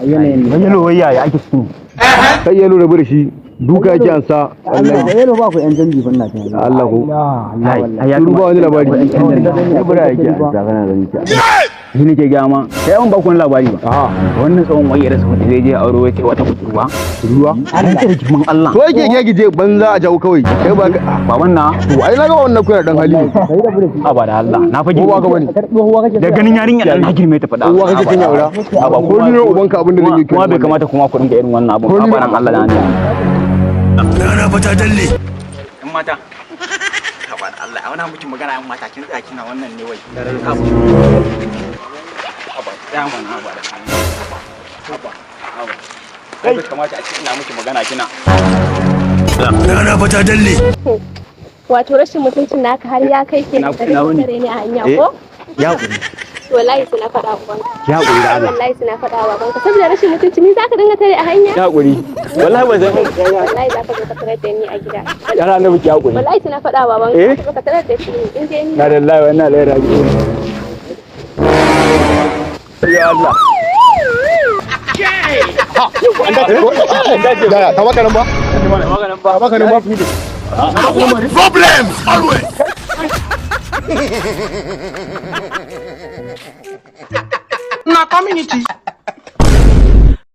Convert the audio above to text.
Yanayin Wani yalo, wai yaya ake cikin? Kai yalo, rabu da shi, duka yake ansa wallahi. Yalo ba ku yan canji fa, ina tunani. Allah ko. Ai ya Shiru, ba wani labari. Labari yake ansa, kana ganin ki. Shi nake gaya ma, sai an ba ku wani labari ba. Aha. Wannan tsohon wai ya rasa wata zai je aure, wai wata budurwa. Ruwa. An da girman Allah. To yake gege je banza a jawo kawai. Kai ba ka Baban na. To ai na ga wannan kuna dan hali. Kai, rabu da shi. A ba da Allah. Na fa Ko ba ka bane? Tsohuwa kake Da ganin yarinya dan na girme ta faɗa. Uwa kake kin yaura? A ba. Ko ni ne ubanka, abin da zan yi Kuma bai kamata kuma ku dinga irin wannan abun. Ko ni- Ba nan Allah da annabi. Rana fa ta dalle. Yan mata. Haba da Allah, a wani mutum magana, yan mata, kin tsaya kina wannan ne wai. Haba, tsaya mana, haba da Allah. Haba, haba. Kai bai kamata a ce ina miki magana kina. Rana fa ta dalle. Wato rashin mutuncin naka har ya kai ke Ina- da ina wuni? tare ni a hanya Eh? ko? Ya hakuri. Wallahi sai na faɗa ubanka. Ya hakuri da Allah. Wallahi sai na faɗa wa babanka saboda rashin mutunci ni zaka dinga tare a hanya? Ya hakuri. Wallahi ban san. Wallahi zaka zo ka tarar da ni a gida. Yara annabi, ki hakuri. Wallahi sai na faɗa wa babanka. Eh? Ka zo ka tarar da shi in dai ni. Na lillahi wa inna ilaihi raji'un. Ya Allah. Yaya, ta baka nan ba? Ta baka nan ba? Problems always. Na community.